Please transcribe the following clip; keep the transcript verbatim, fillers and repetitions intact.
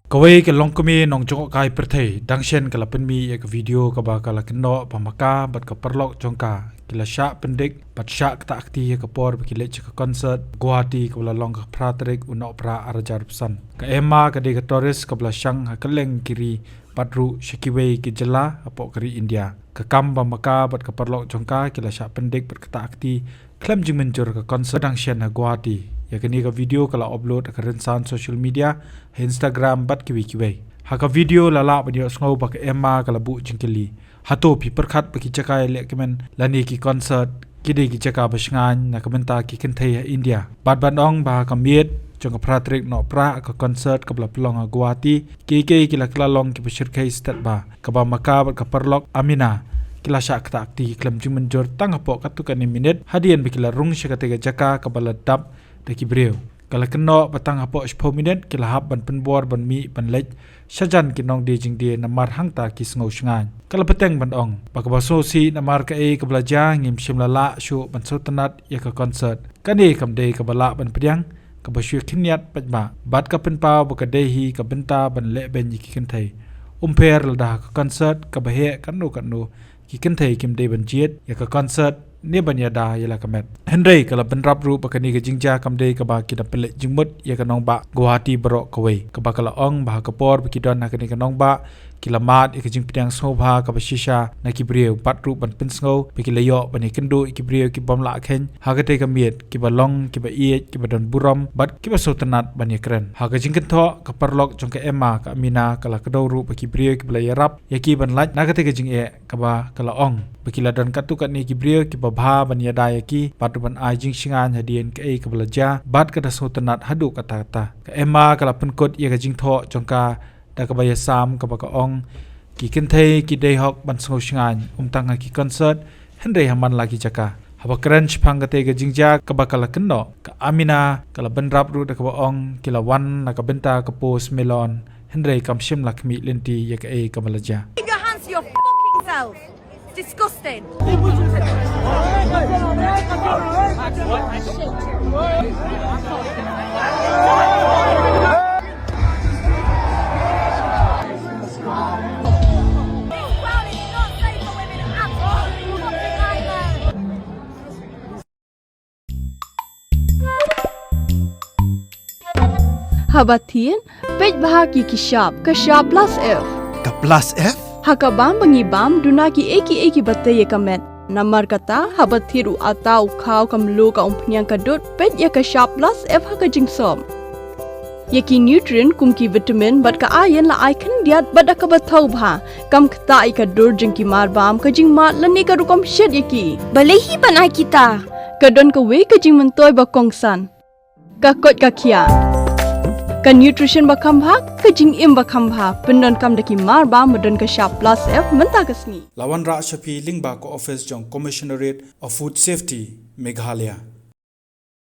Kawei ka longkmie nongjngohkai pyrthei dang shen ka la pynmih ïa ka video kaba ka la kynnoh ba ma ka bad ka paralok jong ka ki la shah pyndik bad shah ktah kti ha ka por ba ki leit sha ka concert Guwahati kaba la long ka phra tarik u Nohprah ar hajar arphew san. Ka Emma ka dei ka tourist kaba la shang ha kylleng ki ri bad ruh sha kiwei ki jylla hapoh ka ri India. Ka kam ba ma ka bad ka paralok jong ka ki la shah pyndik bad ktah kti khlem jingmynjur ha ka concert dang shen ha Guwahati. Ïa kane ka video ka la upload ha ka rynsan social media, ha Instagram bad kiwei kiwei. Ha ka video la lah ban ïohsngew ba ka Emma ka la buh jingkylli, hato phi pyrkhat ba ki jaka ïalehkmen lane ki concert ki dei ki jaka ba shngaiñ na ka bynta ki kynthei ha India? Bad ban ong ba ha ka miet jong ka phra tarik Nohprah ka concert kaba la pynlong ha Guwahati, kiei kiei ki la kylla long kiba shyrkhei stet ba, kaba ma ka bad ka paralok Amina ki la shah ktah kti khlem jingmynjur tang hapoh katto katne minit hadien ba ki la rung sha katei ka jaka kaba la dap da ki briew. Ka la kynnoh ba tang hapoh shiphew minit ki la hap ban pynbor ban mih ban leit shajan ki nongdie jingdie namar hangta ki sngew shngaiñ. Ka la bteng ban ong ba kaba sngewsih namar kaei kaba la jia ngim shym la lah shuh ban sngewtynnat ïa ka concert. Kane kam dei kaba lah ban pdiang, kaba shu khyndiat paidbah bad ka pynpaw ba ka dei hi ka bynta ban lehbeiñ ïa ki kynthei. Umpher lada ha ka concert kaba heh katno katno ki kynthei kim dei ban jied ïa ka concert ne ban ïada ïa la ka met. Hynrei ka la bynrap ruh ba kane ka jingjia kam dei kaba ki da pynleit jingmut ïa ka nongbah Guwahati baroh kawei, kaba ka la ong ba ha ka por ba ki don ha kane ka nongbah ki la mad ïa ka jingpdiang sngewbha kaba shisha na ki briew bad ruh ban pynsngew ba ki la ïoh ban ïakynduh ïa ki briew ki bym lah kheiñ ha katei ka miet kiba long kiba ïeit kiba don burom bad kiba sngewtynnat ban ïakren. Ha ka jingkynthoh ka paralok jong ka Emma ka Amina ka la kdew ruh ba ki briew kiba la ïarap ïa ki ban lait na katei ka jingeh kaba ka la ong ba ki la don katto katne ki briew kiba bha ban ïada ïa ki bad ruh ban ai jingshngaiñ hadien kaei kaba la jia bad ka da sngewtynnat haduh katta katta. Ka Emma ka la pynkut ïa ka jingthoh jong ka da kaba ïasam kaba ka ong ki kynthei ki dei hok ban sngew shngaiñ ym tang ha ki concert hynrei ha man la ki jaka. Haba kren shaphang katei ka jingjia kaba ka la kynnoh, ka Amina ka la bynrap ruh da kaba ong ki la wan na ka bynta ka post Melon hynrei kam shym la khmih lynti ïa kaei kaba la jia. Keep your hands to your fucking self. Disgusting. This world is not safe for women at all. Fucking nightmare. Haba thied, peit bha ki ki shap, ka shap plus F. Ka plus F? Ha ka bam ba ngi bam, duna ki ei ki ei kiba tei ïa ka met. Namar kata, haba thied u atta u khaw ka mluh ka umphniang ka dud, peit ïa ka shap plus F ha ka jingsop. Ïa ki nutrient kum ki vitamin bad ka iron la ai khyndiat bad da kaba thaw bha. Kam ktah ïa ka dur jong ki marbam, ka jingmad lane ka rukom shet ïa ki. Balei hi ban ai kita? Ka don kawei ka jingmyntoi ba kongsan. Ka koit ka khiah. Ka nutrition ba kham bha, ka jingim ba kham bha. Pyndonkam da ki marbam ba don ka shap plus F mynta ka sngi. La wanrah sha phi lyngba ka office jong Commissionerate of Food Safety, Meghalaya.